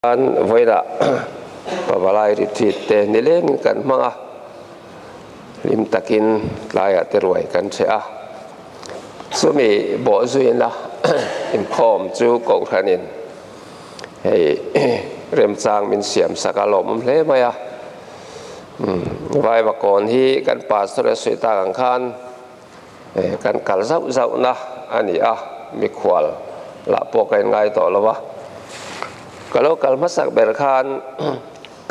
An vawilah pavalai retreat te nilengin kan hmang a, hlim takin tlaiah te ruai kan chhe a. Chumi bawh zuina inkhawm chu Kohhranin hei remchang min siam sak a lawmawm hle mai a. Vaivakawn hi kan pastor a sawi tak ang khan kan kal zauh zauhna a ni a, mikhual lah pawh ka inngai tawh lo a. Ka lo kal hmasak ber khan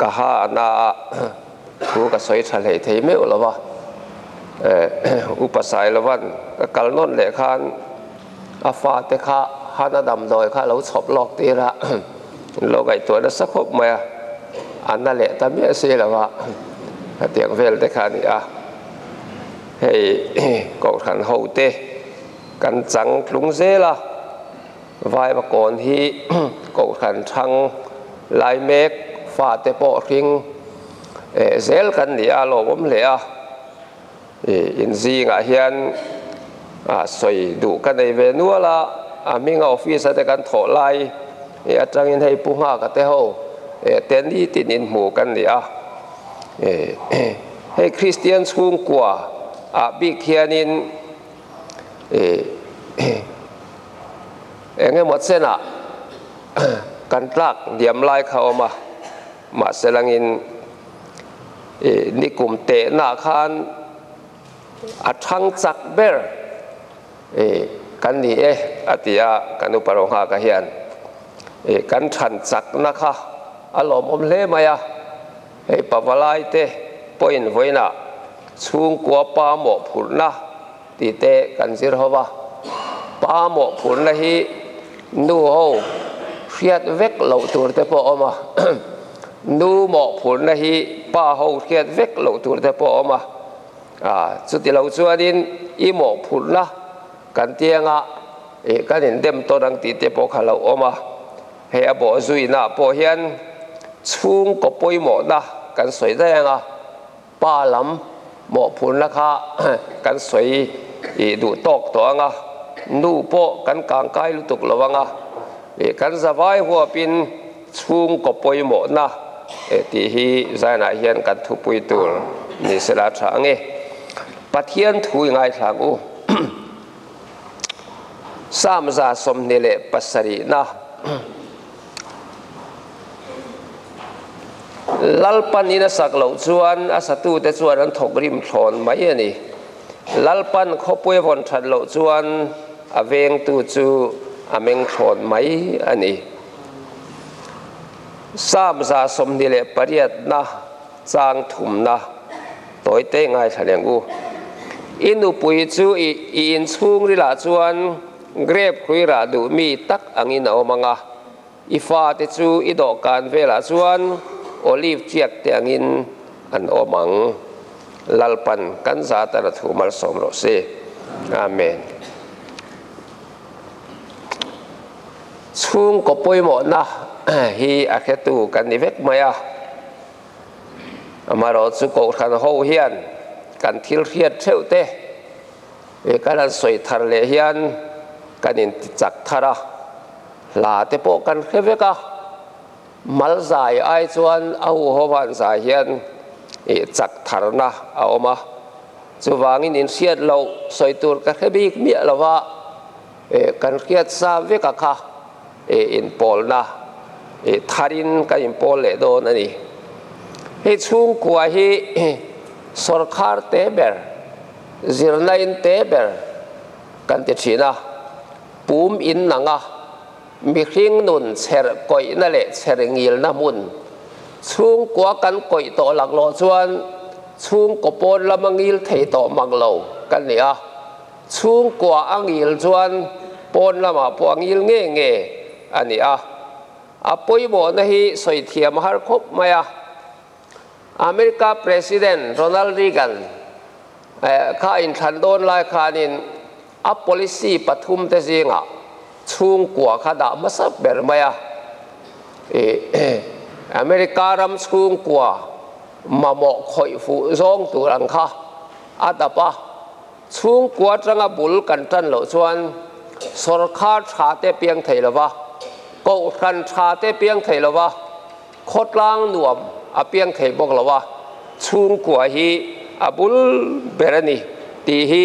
ka ha a na a, thu ka sawi tha hlei thei meuh lo a. Upa Sailovan ka kal nawn leh khan a fate kha hana damdawi kha a lo chhawp lawk tir a, in lo ngaihtuah nasa khawp mai a, a na leh ta miah si lo a, hetiang vel te kha a ni a. Hei Kohhran hote kan chang tlung zel a, Vaivakawn hi Kohhran thang lai mek fate pawh hring zel kan ni a, lawmawm hle a. Inzingah hian sawi duh ka nei ve nual a, a hminga office a te kan thawh lai atangin hei Pu Nghaka te ho te nitin inhmu kan ni a. Hei Kristian chhungkua ah bik hianin eng emaw chenah kan tlak diam lai kha a awm a, mahse langin nikum tehna khan a thang chak ber kan ni e a ti a, kan upa ro nghaka hian kan than chakna kha a lawmawm hle mai a. Hei pavalaite pawhin vawiinah chhungkua pa mawhphurhna tih te kan zir ho va, pa mawhphurhna hi nu ho hriat vek loh tur te pawh a awm a, nu mawhphurhna hi pa ho hriat vek loh tur te pawh a awm a, chuti lo chuanin i mawhphurhna kan tianga kan indem tawn ang tih te pawh kha lo awm a. Hei a bawh zuina pawh hian chhungkaw pawimawhna kan sawi daih ang a, pa lam mawhphurna kha kan sawi duh tawk tawh ang a, nu pawh kan kangkai lutuk lo ang a, kan zavai huapin chhungkaw pawimawhna tih hi zainah hian kan thupui tur ni sela tha ang e. Pathian thu i ngaithla ang u. Psalm 27na Lalpan in a sak loh chuan a satute chuan an thawk rim thlawn mai a ni. Lalpan khawpui a vawn that loh chuan a vengtu chu a meng thlawn mai a ni. Psalm 28na Chang thumna tawite ngaithla leng u. I nupui chu i i inchhung rilah chuan grape hrui rah duh mi tak angin a awm ang a, i fate chu i dawhkan velah chuan olive tiak te angin an awm ang. Lalpan kan zat a la thu malsawm rawh se. Amen. Chhungkaw pawimawhna hi a hretu kan ni vek mai a. Amaherawhchu Kohhran ho hian kan thil hriat theuh te kan han sawi thar leh hian kan inti chak thar a, hla te pawh kan hre vek a, mal zai ai chuan a huho van zai hian chak tharna a awm a, chuvangin inhriat loh sawi tur ka hre bik miah lo va. Kan hriat sa vek a kha inpawlna tharin kan inpawl leh dawn a ni. Hei chhungkua hi sawrkhar te ber, zirna in te ber kan ti thin a, pum in nang a, mihring nun chher kawihna leh chher ngilna hmun chhungkua kan kawih tawh laklawh chuan chhungkaw pawn lama ngil thei tawh mang lo kan ni a. Chhungkua a ngil chuan pawn lamah pawh a ngil nge nge a ni a, a pawimawhna hi sawi thiam a har khawp mai a. America President Ronald Reagan kha inthlan dawn lai khanin a policy pathum te zingah chhungkua kha dah hmasa ber mai a. America ram chhungkua mamawh khawih fuh zawng tur ang kha a dap a. Chhungkua atanga bul kan tan loh chuan sawrkhar tha te piang thei lova, Kohhran tha te piang thei lo va, khawtlang nuam a piang thei bawk lo a, chhungkua hi a bul ber a ni tih hi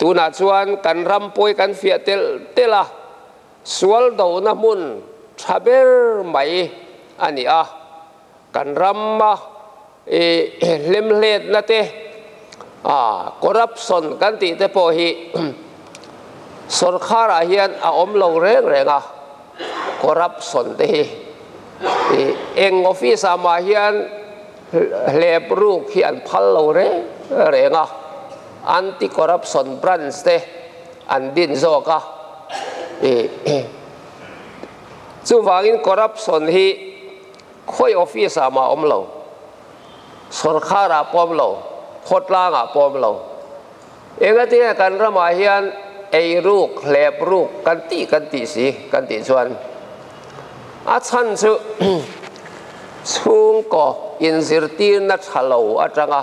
tunah chuan kan ram pawi kan fiah telh telh a, sual dona hmun tha ber mai a ni a, kan rama hlemhletna te, corruption kan tih te pawh hi sorkharah hian a awm lo reng reng a, corruption te hi eng office ah mah hian hlep ruk hi an phal lo reng reng a, anti corruption branch te an din zawk a, chuvangin corruption hi Khawi office ah mah awm lo, sorkar ah pawh awm lo, khawtlang ah pawh awm lo. Engatinge kan ramah hian ei ruk, hlep ruk kan tih kan tih si kan tih chuan a chhan chu chhungkaw inzirtirna tha lo atanga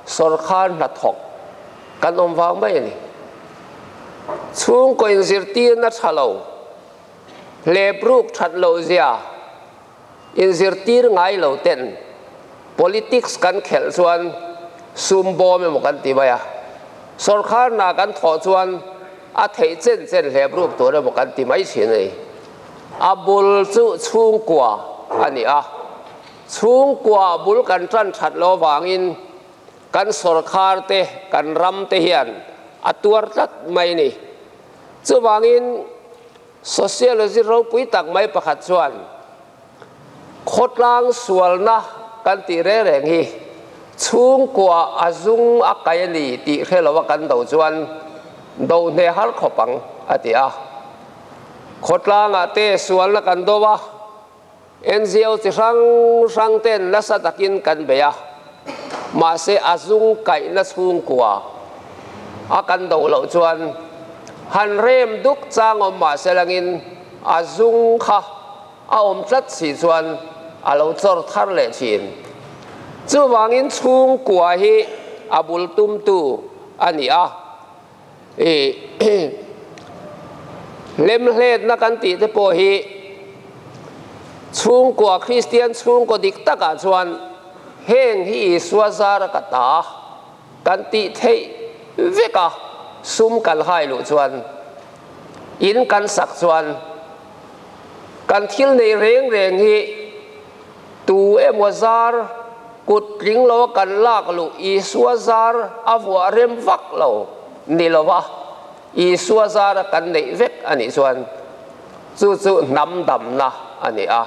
sorkar hnathawk kan awm vang mai a ni. Chhungkaw inzirtirna tha lo, hlep ruk that loh zia, Inzirtir ngai lo ten politics kan khelh chuan sum bawm emaw kan ti mai a, sawrkar hna kan thawh chuan a theih chen chen hlep ruk tur emaw kan ti mai thin a ni. A bul chu chhungkua a ni a, chhungkua bul kan tan that loh avangin kan sawrkar te, kan ram te hian a tuar tlat mai a ni. Chuvangin Sociology ropui tak mai pakhat chuan khawtlang sualna kan tih reng reng hi chhungkua a zung a kai a ni tih hre lova kan do chuan do hne har khawp ang a ti a. Khawtlangah te sualna kan do a, NGO chi hrang hrang ten nasa takin kan bei a, mahse a zung kaihna chhungkua a kan do loh chuan han rem duk chang awm mahse langin a zung kha a awm tlat si chuan a lo chawr thar leh thin. Chuvangin chhungkua hi a bul tumtu a ni a, Hlemhletna kan tih te pawh hi chhungkua Kristian chhungkaw dik takah chuan heng hi Isua zara ka ta kan tih theih vek a, sum kan hai luh chuan, in kan sak chuan kan thil nei reng reng hi Tu emaw zar kut tling lo a kan lak luh Isua zar a vuah rem vak lo ni lo va, Isua zar a kan neih vek a nih chuan chu chu hnam damna a ni a,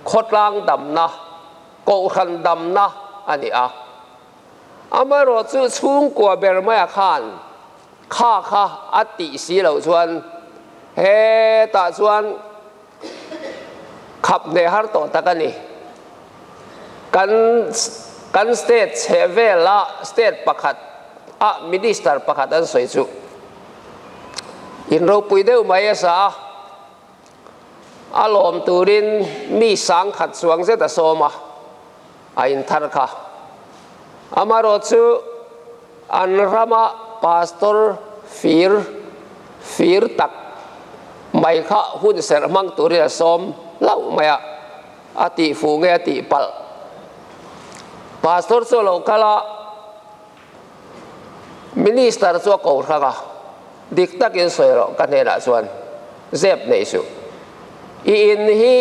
khawtlang damna, kohhran damna a ni a. Amaherawh chu chhungkua ber maia khan kha kha a tih si loh chuan hetah chuan Khap hneh har tawh tak a ni. Kan kan state chheh vela state pakhat a minister pakhat an sawi chu in ropui deuh mai a sa a, a lawm turin mi sang khat chuang zet a sawm a, a inthar kha. Amaherawh chu An rama pastor fir fir tak mai kha hun serh hmang turin a sawm hlauh mai a, a tih fuh nge a tih palh. Pastor chu a lo kal a, Minister chu a ko hrang a, dik takin sawi rawh ka hnenah chuan zep nei suh. I in hi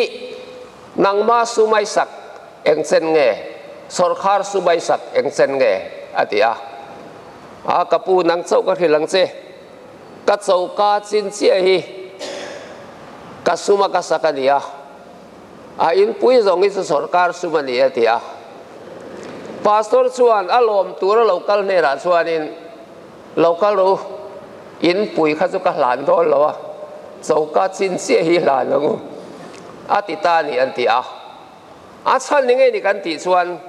nangma sumai sak Eng chen nge? Sawrkhar sumai sak eng chen nge? a ti a. A, ka pu nang chauh ka hrilh ang che. Ka choka chin chiah hi ka suma ka sak a ni a. A inpui zawng hi chu sawrkar sum a ni a ti a. Pastor chuan a lawm tura lo kal hnenah chuanin, Lo kal rawh u, inpui kha chu ka hlan dawn lo a, choka chin chiah hi hlan ang u a ti ta a ni an ti a. A chhan ni ngei ni kan tih chuan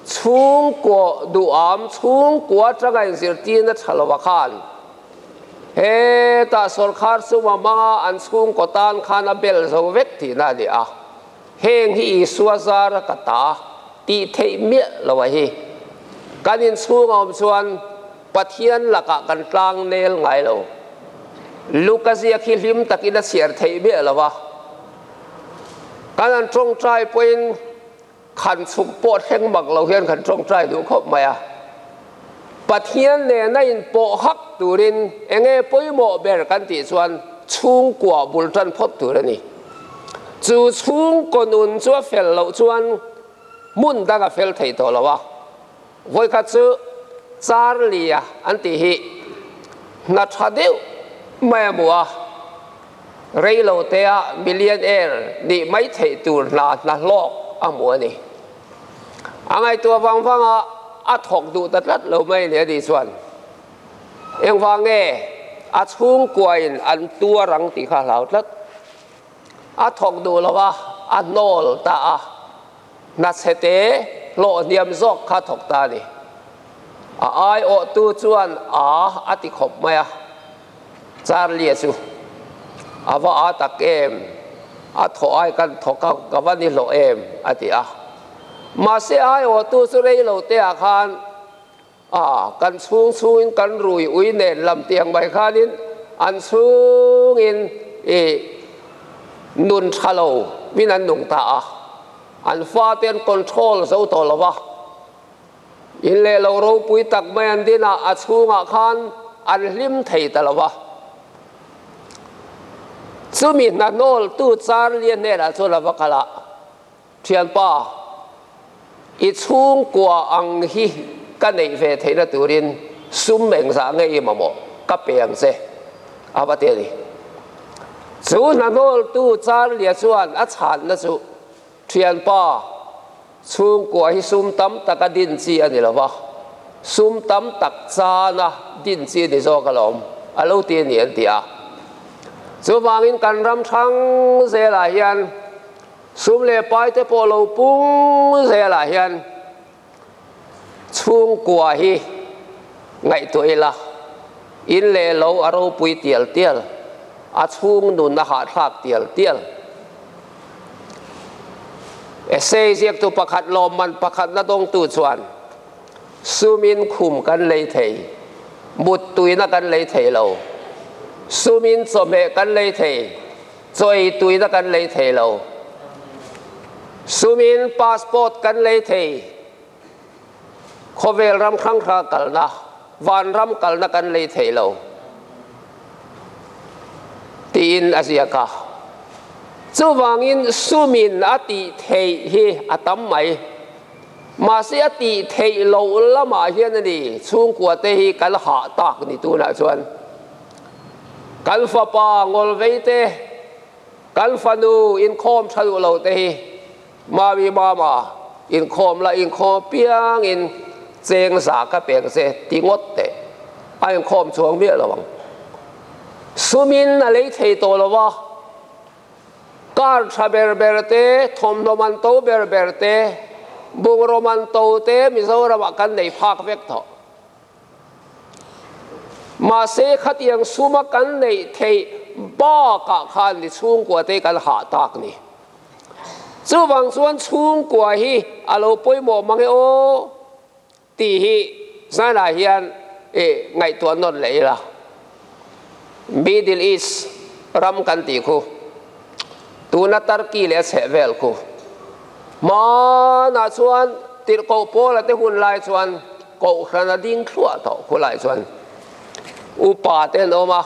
chhungkaw duham, chhungkua atanga inzirtirna tha lova khan hetah sawrkhar chunga hmanga an chhungkaw tan khan a bel zo vek tihna a ni a. Heng hi Isua zara ka ta tih theih miah lo a hi. Kan inchhung a awm chuan Pathian lakah kan tlang nel ngai lo. Luka ziak hi hlim takin a chhiar theih miah lo a. Kan han tawngtai pawhin khan chhuk pawh thleng mak lo hian kan tawngtai duh khawp mai a. Pathian nena inpawh hak turin enge pawimawh ber kan tih chuan chhungkua bul tan phawt tur a ni. Chu chhungkaw nun chu a fel loh chuan hmun dang a fel thei tawh lo a. Vawikhat chu Charlie-a an tih hi hna tha deuh mai a hmu a, reilotea millionaire nih mai theih tur hna hna hlawk a hmu a ni. A ngaihtuah vang vang a, a thawk duh ta tlat lo mai ni a tih chuan engvang nge a chhungkuain an tuar ang tih kha a hlau tlat. A thawk duh lo a, a hnawl ta a. Hna chhete hlawh hniam zawk kha thawk ta a ni. A aiawhtu chuan a a ti khawp mai a, Charlie-a chu a va a tak em, a thawh ai kan thawk a, ka va ni hlawh em a ti a. Mahse aiawhtu chu rei lo te ah khan a kan chhung chhungin kan rui ui nen lam tiang mai khanin an chhungin i nun tha lo min an nung ta a, an fate an control zo tawh lo va, in leh lo ropui tak mai an din a, a chhungah khan an hlim thei ta lo va. Chumi hnahnawltu Charlie-a hnenah chuan a va kal a, Thianpa, i chhungkua ang hi ka neih ve theihna turin sum engzah nge i mamawh ka pe ang che, a va ti a ni. Chu hnahnawltu Charlie-a chuan a chhanna chu, Thianpa, chhungkua hi sum tam taka din chi a ni lo va, sum tam tak chana din chi a ni zawk alawm, a lo ti a ni an ti a. Chuvangin kan ram hrang zelah hian Sum leh pai te pawh lo pung zelah hian chhungkua hi ngaihtuah ila, in leh lo a ropui tial tial, a chhung nun a hahthlak tial tial. Essay ziaktu pakhat lawmman pakhatna dawngtu chuan, Sumin khum kan lei thei, muttuina kan lei thei lo. Sumin chawhmeh kan lei thei. Chaw ei tuina kan lei thei lo. Sumin passport kan lei thei. Khawvel ram hrang hrang kalna, vanram kalna kan lei thei lo tiin a ziak a. Chuvangin sumin a tih theih hi a tam mai. Mahse a tih theih loh lamah hian a ni chhungkua te hi kan hah tak ni tunah chuan. Kan fapa ngawlvei te, kan fanu inkhawm tha duh lo te hi Mami mama inkhawm la inkhawm apiangin cheng za ka pek che ti ngawt teh a inkhawm chuang miah lo ang. Sumin a lei thei tawh lo va, car tha ber ber te, thawmhnaw man to ber ber te, bungraw man to te Mizoramah kan nei phak vek tawh. Mahse khatiang suma kan neih theih bakah khan ni chhungkua te kan hah tak ni. Chuvang chuan chhungkua hi a lo pawimawh mang e aw tih hi zanah hian i ngaihtuah nawn leh ila. Middle East ram kan tih khu, tuna Turkey leh a chhehvel khu. Hmanah chuan tirhkoh Paula te hun lai chuan Kohhran a ding thluah tawh khulai chuan upa te an awm a,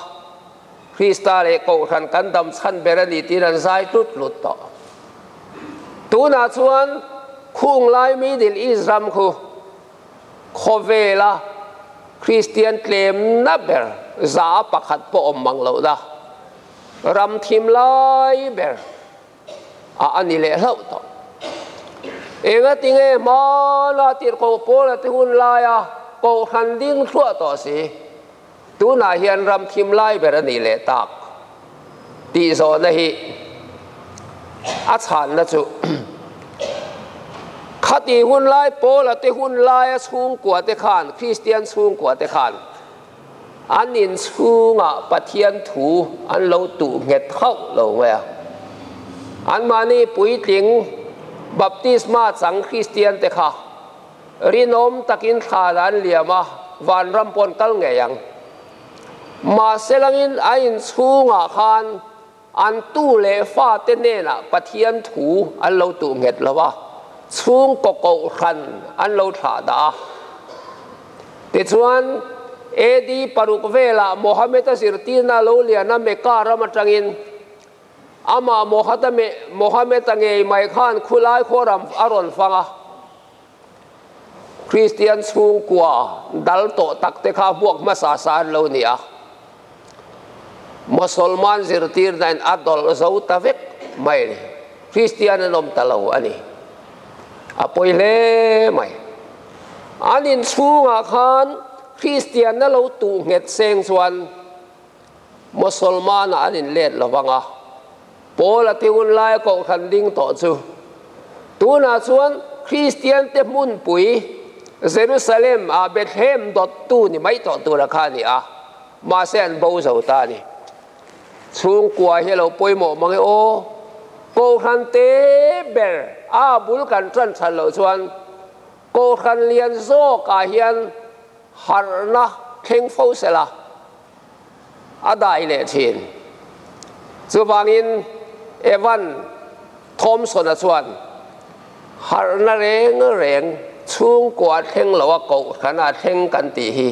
Krista leh Kohhran kan dam chhan ber a ni tiin an zai tlut tlut tawh. Tunah chuan khung lai Middle East ram khu khawvela Kristian tlemna ber za pakhat pawh awm mang lohna ram thim lai ber a a ni leh hlauh tawh. Engatinge hmana tirhkoh Paula te hun laia Kohhran ding thluah tawh si, tunah hian ram thim lai ber a nih leh tak tih zawhna hi a chhanna chu khati hun lai Paula te hun laia chhungkua te khan, Kristian chhungkua te khan An inchhungah Pathian thu an lo tuh nghet hauh lo mai a. Anmahni puitling baptisma chang Kristian te kha rinawm takin thlan an liam a, vanram pawh an kal ngei ang. Mahse langin a inchhungah khan. An tu leh fate hnenah Pathian thu an lo tuh nghet lo a, chhungkaw kohhran an lo thlah dah a. Tichuan, AD paruk velah Mohammed-a zirtirna lo lian a Mecca ram atangin amah Mohammed-a ngei mai khan khulai khuaram a rawn fang a. Kristian chhungkua dal tawh tak te kha hmuak hmasa sa an lo ni a. Mosolman zirtirna in a dawlh zo ta vek mai a ni. Kristian an awm ta lo a ni. A pawi hle mai. An inchhungah khan Kristianna lo tuh nghet seng chuan Mosolman-ah an inlet lo vang a, Paul-a ti hun laia kohhran ding tawh chu tunah chuan Kristiante hmunpui Jerusalem-ah Bethlehem dawttu ni mai tawh tura kha a ni a, mahse an bo zo ta a ni. Chhungkua hi a lo pawimawh mang e aw, kohhran te ber a bul kan tan that loh chuan kohhran lian zawkah hian harhna thleng fo sela a dai leh thin. Chuvangin Evan Thompson-a chuan harhna reng reng chhungkua thleng loa kohhrana thleng kan tih hi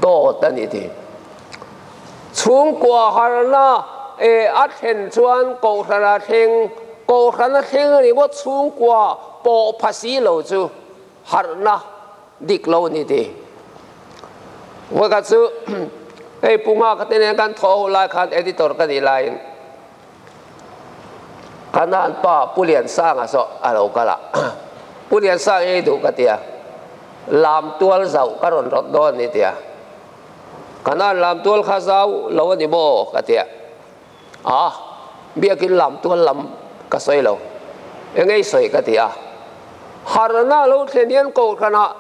dawt a ni ti. Chhungkua harhna a thlen chuan kohhrana thleng, kohhrana thleng ringawt chhungkua pawh pha si lo chu harhna dik lo ni ti. Vawikhat chu hei Pu Nghaka te nen kan thaw ho lai khan editor ka nih laiin Kanan pa Pu Liansanga saw a lo kal a, Pu Liansang ei duh ka tia, lam tual zauh ka rawn rawt dawn ni tia, Kanan lam tual kha zau lo a ni maw ka tia, A, biakin lam tual lam ka sawi lo. Eng ei sawi ka ti a. Harhna lo thlen hian kohhranah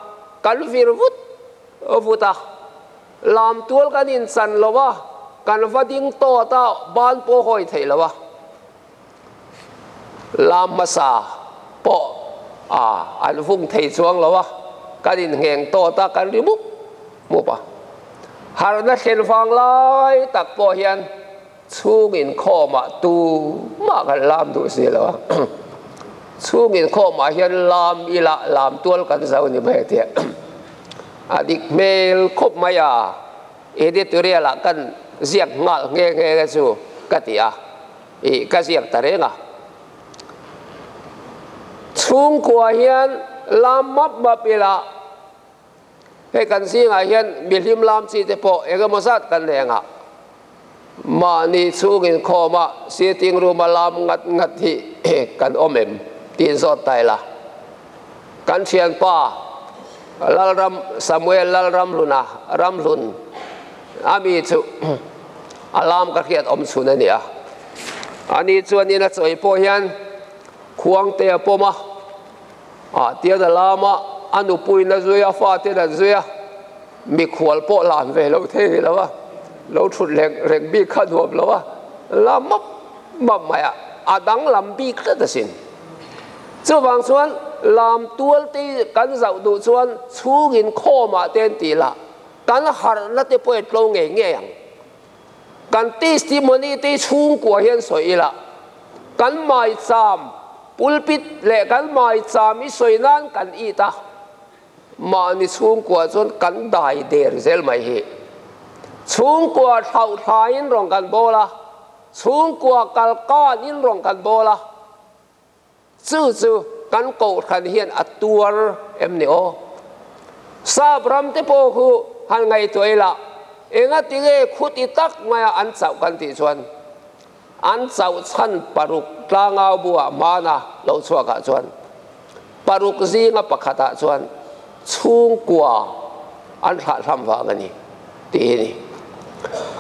kan vir vut vut a. Lam tual kan inchan lo a, kan va ding tawt a, ban pawh hawi theih lo a. Lam hmasa pawh a, an vung thei chuang lo a, kan inngheng tawt a, kan ri mup mup a. Harhna thlen vang lai tak pawh hian chhung inkhawmah tu mah kan lam duh si lo a. Chhung inkhawmah hian lam ila lam tual kan zo ni mai tia. A dik hmel khawp mai a, editorial ah kan ziak nghal nghe nghe chu ka ti a, ih ka ziak ta reng a. Chhungkua hian lam map map ila Hei kan zingah hian mihlim lam chi te pawh eng emaw zat kan nei anga mahni chhungin khawma sitting room a lam ngat ngat hi kan awm em tiin zawt ta ila. Kan thianpa Lalram Samuel Lalramhluna Ramhlun a mi chu a lam ka hriat awm chhun a ni a. Ani chuan in a chawi pawh hian khuangte a pawm a. Ah tian a lam a, a nupuiin a zui a, fate'n an zui a, mikhual pawh lan ve lo thei ni lo a, lo thut reng reng bik kha nuam lo a, lam map map mai a, a danglam bik tlat asin. Chuvang chuan lam tual te kan zauh duh chuan chhungin khawmah te an tih lah, kan harhna te pawh i tlo ngei ngei ang. Kan testimony te chhungkua hian sawi ila, kan maicham pulpit leh kan maicham i sawi nan kan it a, mahni chhungkua chuan kan dai der zel mai hi. Chhungkua thlauh thlaiin rawn kan bawl a, chhungkua kalkanin rawn kan bawl a, Chu chu kan kohhran hian a tuar em ni aw? Sap ram te pawh khu han ngaihtuah ila, engati nge khuti tak maia an chauh kan tih chuan an chauh chhan paruk tlangau buah hmana lo chhuakah chuan paruk zinga pakhatah chuan chhungkua an thlahhlam vang a ni tih hi a ni.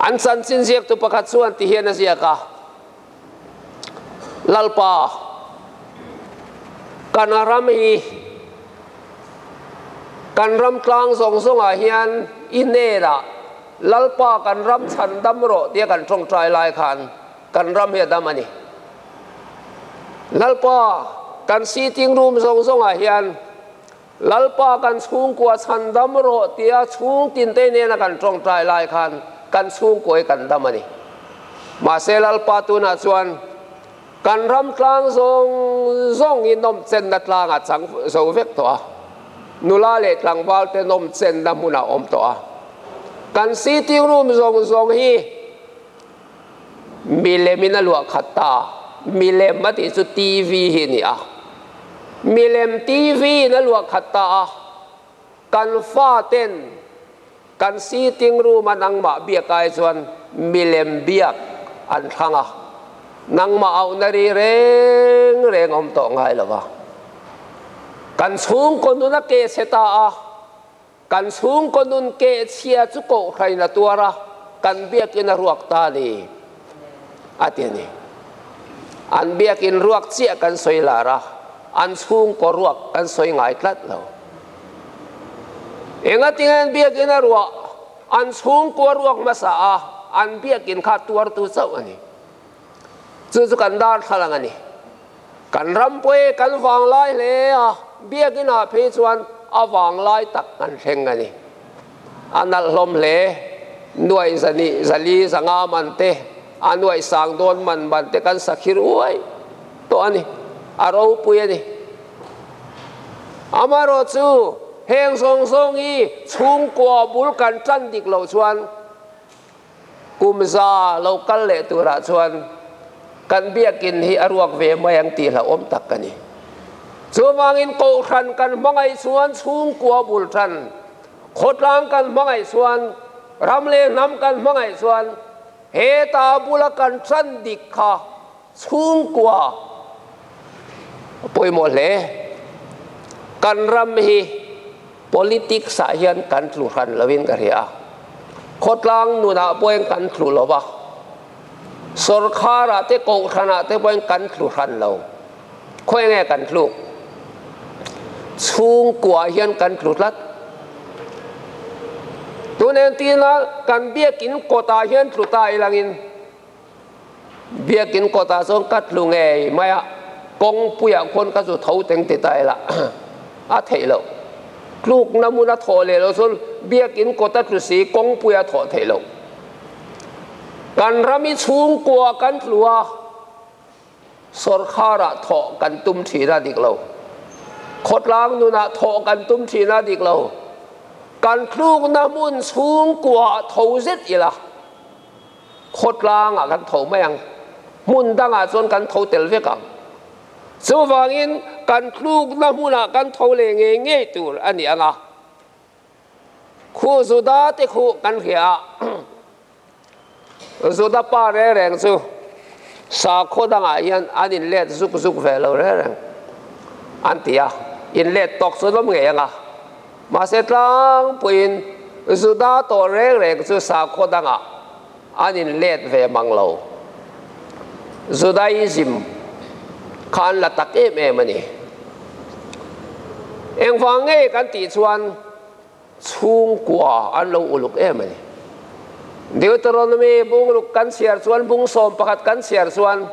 An chanchin ziaktu pakhat chuan ti hian a ziak a. Lalpa, kan ram hi kan ram tlang zawng zawngah hian i hnenah Lalpa kan ram chhan dam rawh tia kan tawngtai lai khan kan ram hi a dam a ni. Lalpa, kan sitting room zawng zawngah hian Lalpa kan chhungkua chhan dam rawh tia chhungtin te nena kan tawngtai lai khan kan chhungkua hi kan dam a ni. Mahse Lalpa tunah chuan kan ram tlang zawng zawng hi nawmchenna tlangah chang zo vek tawh a, nula leh tlangval te nawmchenna hmunah awm tawh a. Kan sitting room zawng zawng hi milemin a luah khat ta, milem a tih chu TV hi a ni a, milem TV in a luah khat ta a, kan faten Kan sitting room a nangmah biak ai chuan milem biak an thlang a, nangmah auhna ri reng reng awm tawh ngai lo va. Kan chhungkaw nun a keh chhe ta a, kan chhungkaw nun keh chhia chu kohhrain a tuar a, kan biakin a ruak ta a ni, a ti a ni. An biakin ruak chiah kan sawi lar a, an chhungkaw ruak kan sawi ngai tlat lo. Engatinge an biakin a ruah? An chhungkua ruak hmasa a, an biakin kha tuartu chauh a ni. Chu chu kan darthlalang a ni. Kan ram pawh kan vanglai hle a, biakinah phei chuan a vanglai tak kan thleng a ni. A nalh hlawm hle, nuaih zani zali zanga man te, a nuaih sang dawn man man te kan sakhir uai tawh a ni, a ropui a ni. Amaherawh chu, heng zawng zawng hi chhungkua bul kan tan dik loh chuan kum za lo kal leh turah chuan kan biakin hi a ruak ve mai ang tih hlauhawm tak a ni. Chuvangin kohhran kan hmangaih chuan chhungkua bul tan, khawtlang kan hmangaih chuan, ram leh hnam kan hmangaih chuan heta bula kan tan dik kha Chhungkua a pawimawh hle. Kan ram hi politics ah hian kan tlu hran lovin ka hria a, khawtlang nunah pawhin kan tlu lo va, sawrkharah te kohhranah te pawhin kan tlu hran lo. Khawi nge kan tluk? Chhungkua hian kan tlu tlat. Tun entirna kan biakin kawtah hian tlu ta ilangin Biakin kawtah chuan ka tlu ngei mai a, kawngpuiah khuan ka zu tho teng ti ta ila a theih loh. Tlukna hmun a thawh leh loh chuan biakin kawt a tlu si, kawngpui a thawh theih loh. Kan ram i chhungkua kan tlu a, sawrkharah thawh kan tum thin a dik lo. Khawtlang nunah thawh kan tum thin a dik lo. Kan tlukna hmun chhungkuaah tho zet ila. Khawtlangah kan tho mai ang, hmun dangah chuan kan tho tel vek ang. Chuvangin kan tlukna hmunah kan tho leh ngei ngei tur a ni ang a. Khu Juda te khu kan hria a, Juda pa reng reng chu sakhaw dangah hian an inlet zuk zuk ve lo reng reng an ti a, inlet tawk chu an awm ngei ang a. Mahse tlangpuiin Juda tawh reng reng chu sakhaw dangah an inlet ve mang lo. Judaism kha an la tak em em a ni. Engvang nge kan tih chuan chhungkua an lo uluk em a ni. Deuteronomy bungruk kan chhiar chuan bung 11 kan chhiar chuan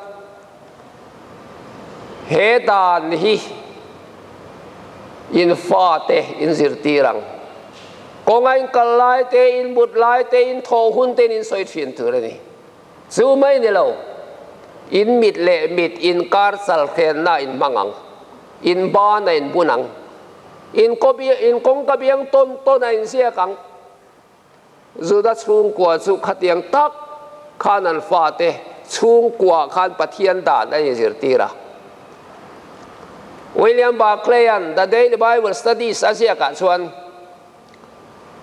He dan hi in fate in zirtir ang. Kawnga in kal lai te, in mut lai te, in thawh hun te in in sawi thin tur a ni. Chu mai ni lo, in mit leh mit inkar chal hrenna in hmang ang, in ban a in bun ang, in kawngka biang tawn tawn a in ziak ang. Juda chhungkua chu khatiang tak khan an fate chhungkua khan Pathian dan a inzirtir a. William Barclay-a'n The Daily Bible Studies a ziakah chuan,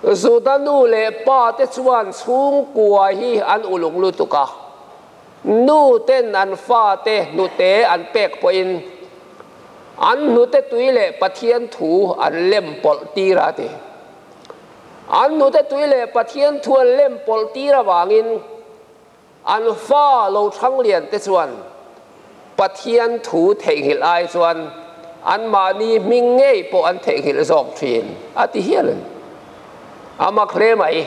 Juda nu leh pa te chuan chhungkua hi an uluk lutuk a, nu ten an fate hnute an pek pawhin an hnute tui leh Pathian thu an lem pawlh tir a ti. An nute tui leh Pathian thu an lem pawlh tir avangin an fa lo thlang lian te chuan Pathian thu theihnghilh ai chuan anmahni hming ngei pawh an theihnghilh zawk thin a ti hial a ni. A mak hle mai.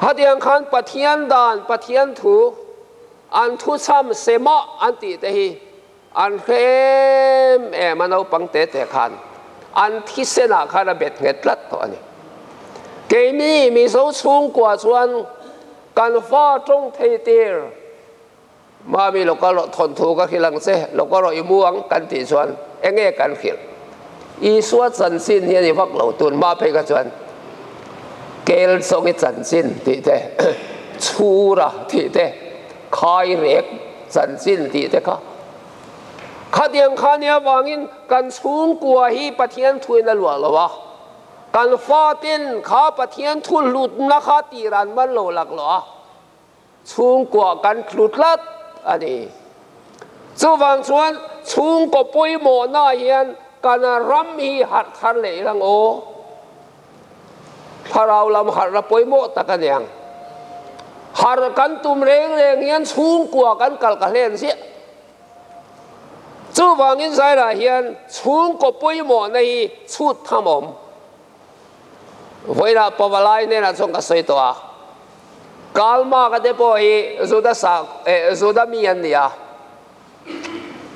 Hetiang khan Pathian dan, Pathian thu, an thuchham semah an tih te hi An hre em em a naupang te te khan an thisenah khan a bet nghet tlat tawh a ni. Keini Mizo chhungkua chuan Kan fa tawng thei tir. Mami lo kal rawh thawnthu ka hrilh ang che, lo kal rawh i mu ang kan tih chuan eng nge kan hrilh? Isua chanchin hi a ni vak lo, tun hma phei kha chuan kel chawngi chanchin tih te, chhura tih te, khairek chanchin tih te kha. Khatiang kha nia vangin kan chhungkua hi Pathian thuin a luah lo a, kan faten kha Pathian thu hlutna kha tir an man lo laklawh a, Chhungkua kan tlu tlat a ni. Chuvang chuan chhungkaw pawimawhna hian kan ram hi harh thar leh ila ang aw. Thlarau lam harhna pawimawh tak a ni ang. Harh kan tum reng reng hian chhungkua kan kal ka hlen ziah. Chuvangin Zairah hian chhungkaw pawimawhna hi chhut tham awm. Vawilah Pavalai hnenah chuan ka sawi tawh a, Kalma ka te pawh hi Juda sa eh Juda mi an ni a,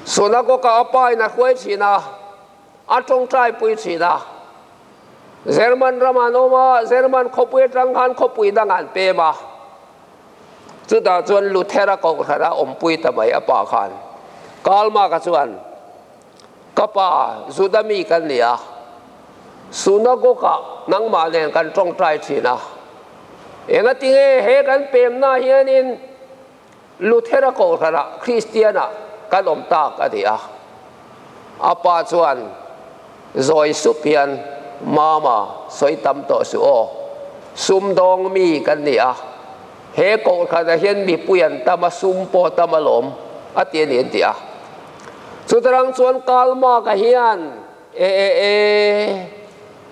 Sunagoga a pa in a hruai thin a, a tawngtai pui thin a. German ramah an awm a, German khawpui atang khan khawpui dangah an pem a. Chutah chuan Luthera kohhran a awmpui ta mai a pa khan. Kalma ka chuan Ka pa, Juda mi kan ni a, Sunagogue-ah nangmah nen kan tawngtai thin a. Engati nge he kan pemna hianin Luthera kohhranah Kristianah kan awm tak a ti a. A pa chuan zawi sup hian, Mama, sawi tam tawh suh aw. Sumdawng mi kan ni a, he kohhranah hian mipui an tam a, sum pawh tam alawm, a ti a ni an ti a. Chutarang chuan Kalmaka hian e e e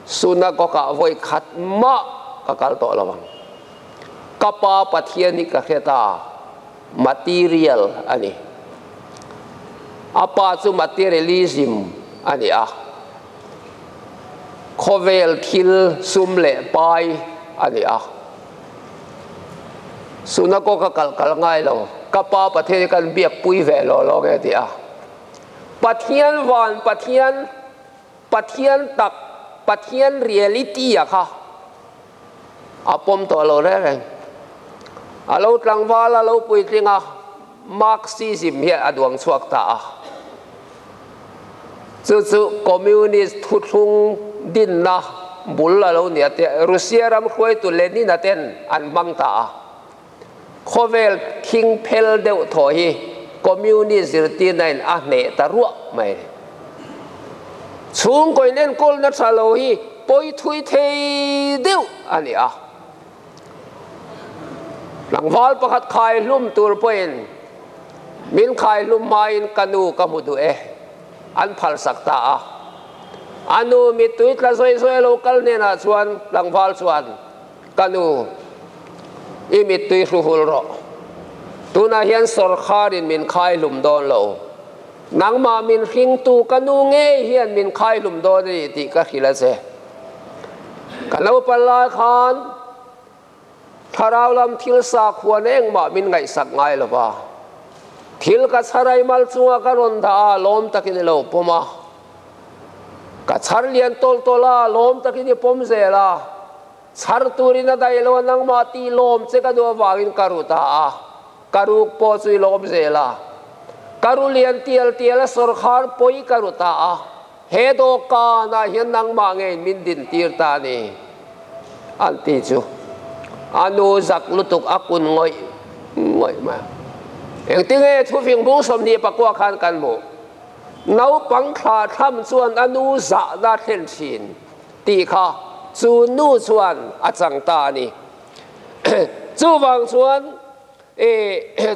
Synagogue-ah vawi khat mah ka kal tawh lo ang. Ka pa Pathian hi ka hre ta, material a ni. A pa chu materialism a ni a, khawvel thil sum leh pai a ni a. Synagogue-a kal kal ngai lo, ka pa Pathian hi kan biak pui ve lo lo nge ti a. Pathian van Pathian, Pathian tak, Pathian reality a kha a pawm tawh lo reng reng. A lo tlangval a lo puitling a, Marxism hian a duang chhuak ta a. Chu chu Communist thuthlung dinna bul a lo ni a te, Russia ram hruaitu Lenin-a ten an hmang ta a. Khawvel thing phel deuh thaw hi Communist zirtirna in a hneh ta ruah mai. Chhungkaw in enkawlna tha lo hi pawi thui thei deuh a ni a. Tlangval pakhat khai hlum tur pawhin min khai hlum hmain ka nu ka hmu duh e, an phalsak ta a. A nu mittui tla zawi zawi a lo kal hnenah chuan tlangval chuan, Ka nu, i mittui hru hul rawh. Tunah hian sawrkharin min khai hlum dawn lo. Nangmah min hringtu ka nu ngei hian min khai hlum dawn a ni tih ka hrilh a che. Ka naupang lai khan thlarau lam thil sakhuan engmah min ngaihsak ngai lo va. Thil ka chharai mal chunga ka rawn dah a, lawm takin i lo pawm a. Ka chhar lian tawlh tawlh a, lawm takin i pawm zel a. Chhar turin a daih lo a, nangmah tih lawm che ka duh avangin ka ru ta a. Ka ruk pawh chu i lawm zel a. Ka ru lian tial tial a, sawrkhar pawi ka ru ta a. He dawhkanah hian nangmah ngeiin min din tir ta a ni, an ti chu. A nu zak lutuk a kun ngawih ngawih mai a. Engtinge thufing bung 24 khan kan hmuh? Naupang thla thlam chuan a nu zahna thlen thin tih kha chu nu chuan a chang ta a ni. Chuvang chuan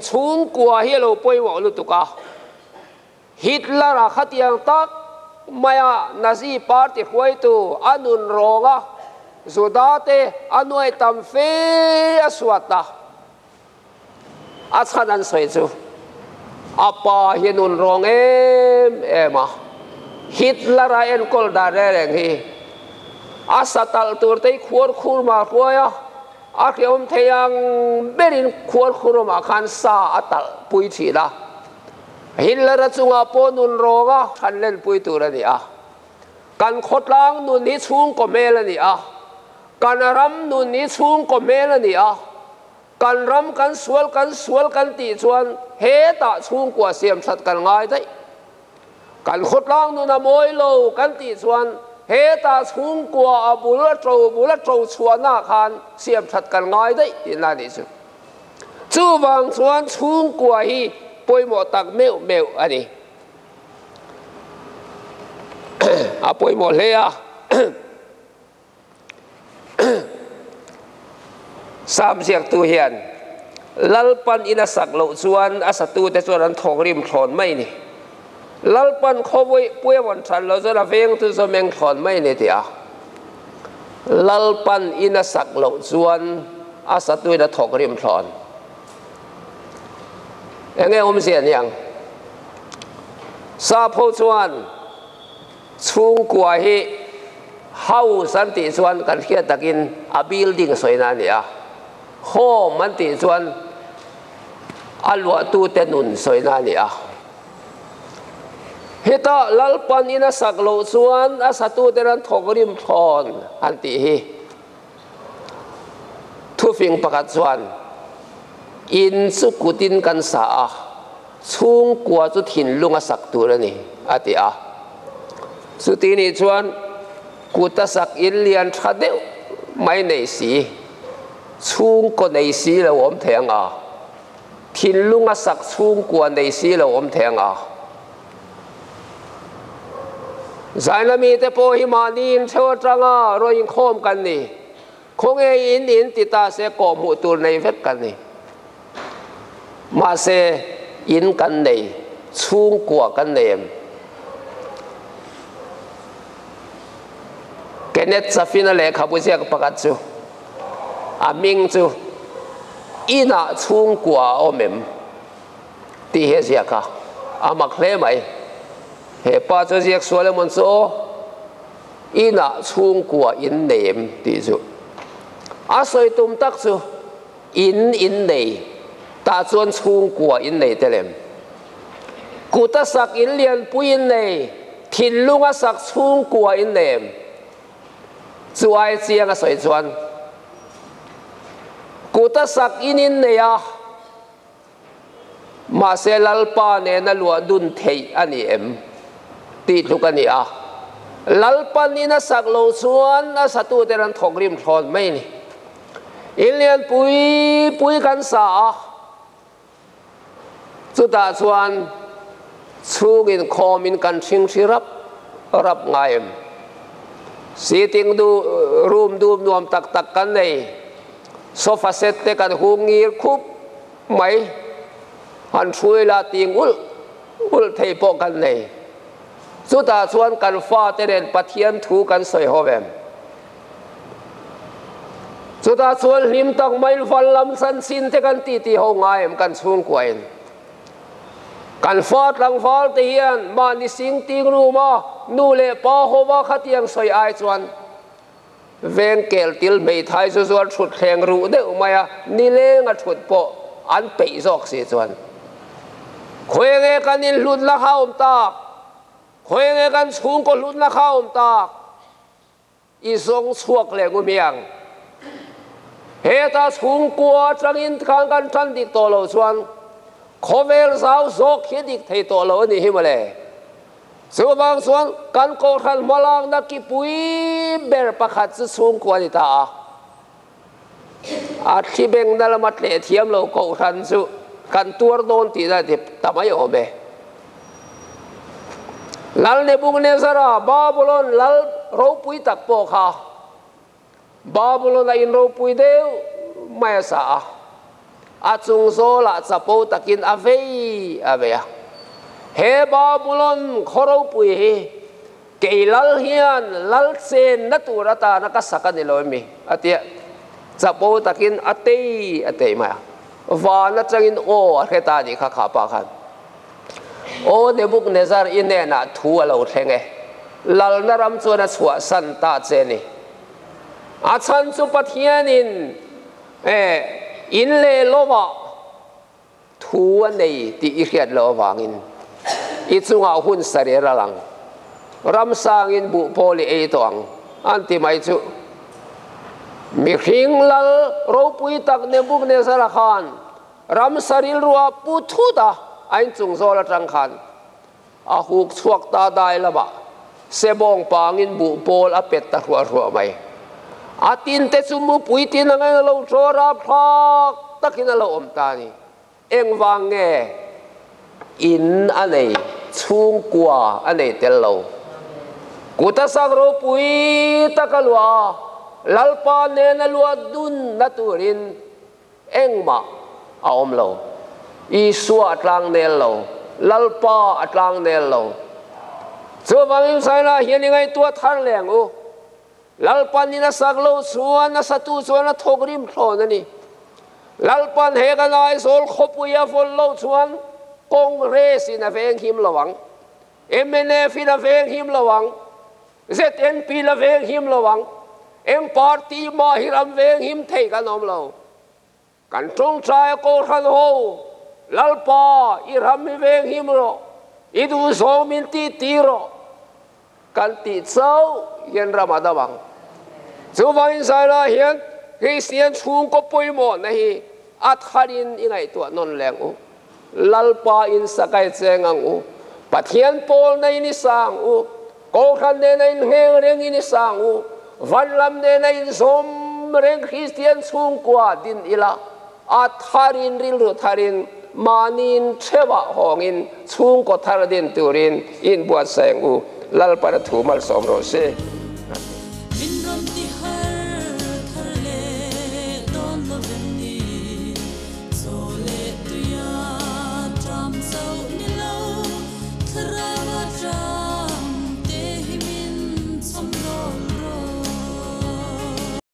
chhungkua hi a lo pawimawh lutuk a. Hitler-a khatiang tak maia Nazi party hruaitu a nun rawng a, Juda-te a nuai tam fe a suat a. A chhan an sawi chu a pa hi nun rawng em em a, Hitler-a enkawl dan reng reng hi a satalh tur te hi khuar khur mah hruai a, a hrehawm thei ang berin khuar khur awmah khan sa a talh pui thin a. Hitler-a chungah pawh nun rawng a than lenpui tur a ni a. Kan khawtlang nun hi chhungkaw hmel a ni a. Kan ram nun hi chhungkaw hmel a ni a. Kan ram kan sual kan sual kan tih chuan hetah chhungkua siam that kan ngai daih. Kan khawtlang nun a mawi lo kan tih chuan hetah chhungkua a bul a to bul a to chhuahna khan siam that kan ngai daih tihna a nih chu. Chuvang chuan chhungkua hi pawimawh tak meuh meuh a ni. A pawimawh hle a. Sam ziaktu hian Lalpan in a sak loh chuan a satute chuan an thawk rim thlawn mai ni. Lalpan khawpui a vawn that loh chuan a vengtu chu a meng thlawn mai ni tih a. Lalpan in a sak loh chuan a satuin a thawk rim thlawn. Enge awmzia niang? Sapho chuan Chhungkua hi house an tih chuan kan hriat takin a building sawina a ni a, home an tih chuan a luahtute nun sawina a ni a. Heta Lalpan in a sak loh chuan a satute an thawk rim thlawn an tih hi thufing pakhat chuan in chu kutin kan sa a, chhungkua chu thinlung a sak tur a ni, a ti a. Chuti nih chuan kut a sak in lian tha deuh mai nei si, chhungkaw nei si lo awm thei ang a, thinlung a sak chhungkua nei si lo awm thei ang a. Zaina mite pawh hi mahni intheu atanga rawn inkhawm kan ni. Khawnge in in ti ta se kawhhmuh tur nei vek kan ni. Mahse in kan nei, chhungkua kan nei em? Kenneth Chaffin-a lehkhabu ziak pakhat chu a hming chu Inah chhungkua a awm em? Tih hi a ziak a, a mak hle mai. He pa chu a ziak sual emawn chu aw, inah chhungkua in nei em tih chu. A sawi tum tak chu in in nei, tah chuan chhungkua in nei tel em? Kut a sak in lianpui in nei, thinlung a sak chhungkua in nei em? Chu ai chiang a sawi chuan kut a sak in in nei a, Mahse Lalpa nena luah dun theih a ni em? tih tluk a ni a. Lalpan in a sak loh chuan a satuten an thawk rim thlawn mai a ni. In lian pui pui kan sa a, chutah chuan chhungin khawmin kan hring hri rap rap ngai em? Sitting room dum nuam tak tak kan nei. Sofa set te kan hung ngir khup mai, han hrui la ting ulh ulh thei pawh kan nei. Chutah chuan kan fate nen Pathian thu kan sawi ho em? Chutah chuan hlim tak maiin van lam chanchin te kan titi ho ngai em kan chhungkuain? Kan fa tlangval te hian mahni sing ting ruma nu leh pa hova khatiang sawi ai chuan Veng kel til hmeithai chu chuan thut thleng ruh deuh mai a, nileng a thut pawh an peih zawk si chuan. Khawi nge kan inhlutna kha awm tak? Khawi nge kan chhungkaw hlutna kha awm tak? I zawng chhuak leh ngu miang. Heta chhungkua atangin khan kan tan dik tawh lo chuan khawvel zau zawk hi dik thei tawh lo a nih hi mawle. Chuvang chuan kan Kohhran hmalakna ki pui ber pakhat chu chhungkua a ni ta a. A thli bengna lama tleh thiam lo Kohhran chu kan tuar dawn tihna ti ta mai awm e. Lal Nebuchadnezzar-a Babulon lal ropui tak pawh kha Babulon-a in ropui deuh mai a sa a, a chung zawlah chapo takin a vei a vei a. He Babulon khaw ropui hi kei lal hian lal chenna tur atana ka sak a ni lo emi? a ti a, chapo takin a tei a tei mai a. Van atangin aw a hre ta a nih kha kha pa khan. Aw Nebuchadnezzar i hnenah thu a lo thleng e, lalna ram chuan a chhuahsan ta che ni. A chhan chu Pathianin in leh lovah thu a nei tih i hriat loh avangin i chungah hun sarih a ral ang, ram sangin buh pawl i ei tawh ang, an ti mai chu. Mihring lal ropui tak Nebuchadnezzar-a khan ramsa rilru a pu thut a, a inchung zawl atang khan a huk chhuak ta dai lamah sebawng pangin buh pawl a pet ta hruah hruah mai. A tinte chu mupui tin angin a lo tawr a, phak takin a lo awm ta a ni. Engvang nge in a nei, chhungkua a nei tel lo? Kuta sak ropui taka luah a, Lalpa nena luah dunna turin engmah a awm lo. Isua a tlang nel lo, Lalpa a tlang nel lo. Chuvangin Saina hian i ngaihtuah thar leng u. Lalpan in a sak lo chuan a satu chuan a thawk rim thlawn a ni. Lalpan he kan Aizawl khawpui a vawn lo chuan Congress in a veng him lo ang, mnf in a veng him lo ang, ZNP in a veng him lo ang, eng party mah hi ram veng him thei kan awm lo. Kan tawngtai a Kohhran ho, Lalpa, i ram hi veng him rawh, i duhzawng min tih ti rawh, kan tih chauh hian ram a dam ang. Chuvangin Zaila hian Kristian chhungkaw pawimawhna hi a tharin i ngaihtuah nawn leng u. Lalpa in sakai cheng ang u, Pathian pawlna in i sang u, Kohhran nena inngeng reng in i sang u, van lam nena inzawm reng Kristian chhungkua din ila, a tharin rilru tharin mahniin theuhah hawngin chhungkaw thar din turin inbuatsaih ang u. Lalpana thu malsawm rawh se.